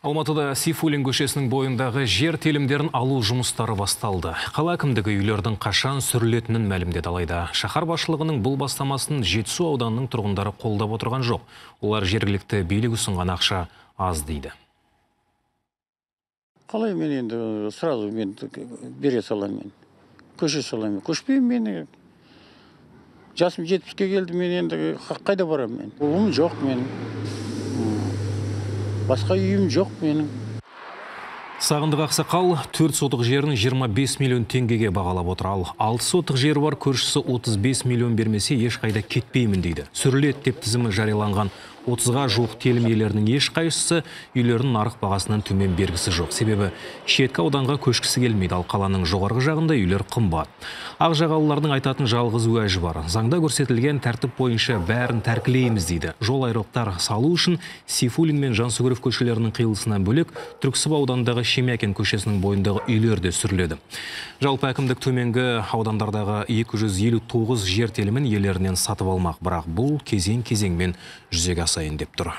Алматыда Сейфуллин көшесінің бойындағы жер телімдерін алу жұмыстары басталды. Қала әкімдігі үйлердің қашан сүрілетінін мәлімдеді. Алайда шаһар басшылығының бұл бастамасын Жетісу ауданының тұрғындары қолдап отырған жоқ. Олар жергілікті билік ұсынған ақша аз дейді. Қалай мен енді сразу мен бере саламын, мен көше саламын, көшпеймін мен. Жасым 70-ке келді, мен енді қайда барамын мен? Ұлым жоқ менің. Басқа үйім жоқ менің. Сағындық ақсақал 4 сотық жерін 25 миллион теңгеге бағалап отыр. Ал 6 сотық жері бар көршісі 35 миллион бермесе ешқайда кетпеймін дейді. Сүріледі деп тізімі жарияланған 30-ға жуық телім иелерінің ешқайсысы үйлерін нарық бағасынан төмен бергісі жоқ. Себебі шеткі ауданға көшкісі келмейді, ал қаланың жоғарғы жағында үйлер қымбат. Ақжағалылардың айтатын жалғыз уәжі бар. Заңда көрсетілген тәртіп бойынша бәрін тәркілейміз дейді. Жол айрықтар салу үшін Сейфуллин мен Жансүгіров көшелерінің қиылысынан бөлек Түрксіб ауданындағы Шемякин көшесінің бойындағы үйлер де сүріледі. Жалпы әкімдік төменгі аудандардағы 259 жер телімін иелерінен сатып алмақ, бірақ бұл кезең-кезеңмен жүзеге асайын деп тұр.